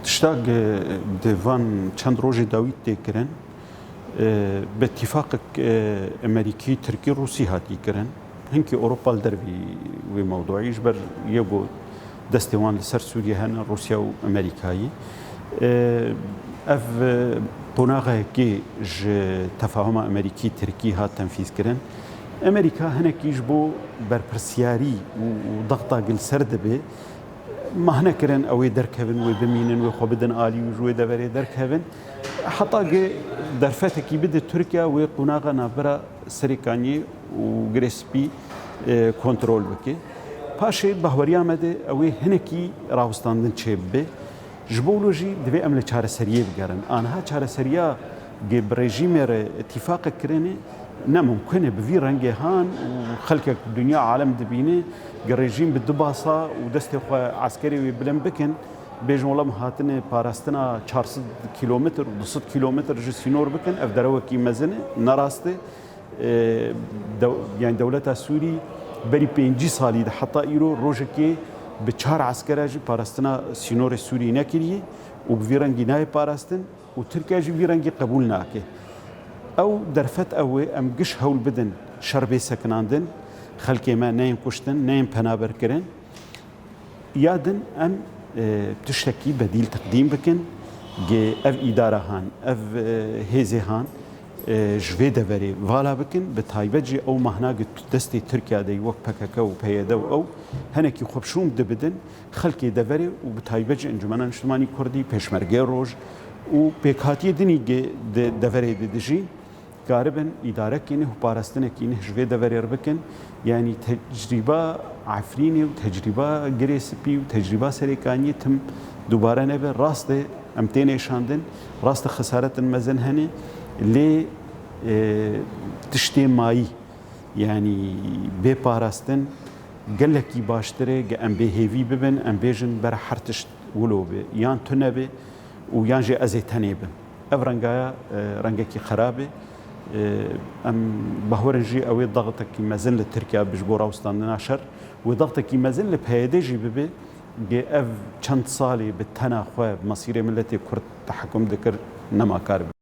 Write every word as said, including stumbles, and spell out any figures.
Tiştak, e, di van çend rojê dawî tê kirin, e, bi tîfaqek, e, Amerîkî, Tirkî, Rûsî hatî kirin. Hinkî Ewropa li dervî wê mewduî ji ber yê ku destê wan li ser Sûriye hene, Rûsya û Amerîkayê. E, ev, e, qonaxekê ji tefahuma Amerîkî-Tirkî hat tenfîz kirin. Amerîka hinekî ji bo berpirsiyarî û, û dexta gil ser dibe, mah nekirin ew ê derkevin, wê bimînin, wê xwe bidin alî û ji wê deverê derkevin. Heta gi derfetekî bide Tirkiye wê qonaxa navbera Serêkaniyê û Girê Spî, e, kontrol bike. Paşê bahweriya me de ew ê hinekî rawestandin çêbibe. Ji bo wilo jî divê em li çareseriyê bigerin. Aniha çareseriya gi bi rejîmê re tîfaqek kirinê ne mimkun e. Bi vî rengê han û xelkek dinya alem dibîne, gi rejîm bi du basa û destê xwe eskerê wê bilind bikin, bêjin wela em hatine parastina çar sed kîlometr û du sed kîlometr ji sînor bikin, ev derewekî mezin e, ne rast e. E, dew-, yani dewleta Sûrî berî pêncî salî de heta îro rojekê bi çar eskera jî parastina sînorê Sûrî nekiriye û bi vî rengî nayê parastin û Tirkiye jî vî rengî qebûl nake. Ew derfet ew e, em giş hewl bidin şer bê sekinandin, xelkê me neyên kuştin, neyên penaberkirin. Ya din em, e, tiştekî bedîl teqdîm bikin, gi ev îdara han, ev, e, hêzê han, e, ji vê deverê vala bikin, bi taybet jî ew mahna gi destê Tirkiye de wek P K K û P Y D û ew hinekî xwe bi şûn dibidin xelkê deverê û bi taybet jî Encûmena Niştimanî Kurdî, Pêşmergeyê Roj û pêkhatiyê dinî gi di deverê de dijîn. Karibin îdarekî neh û parastinekî neh ji vê deverê re bikin. Yanî tecrîba Efrînê û tecrîba Girê Spî û tecrîba Serêkaniyê tim dubare nebe. Rast e em tê nêşandin, rast e xesaretin mezin hene, lê, e, tiştê mayî, yanî bê parastin gelekî baştir e, ge em bê hêvî bibin, em bêjin bere her tişt wilo be, yan tune be û yan jî ez ê tenê bim. Ev rengaya, e, rengekî xerab e. E, em bahwerin jî ew ê daxtekî mezin li Tirkiye bi ji bo rawestandina şer, wê daxtekî mezin li P Y D jî bibe, ge ev çend salê bi tena xwe mesîrê miletê Kurd tehekkum dikir, nema kar be.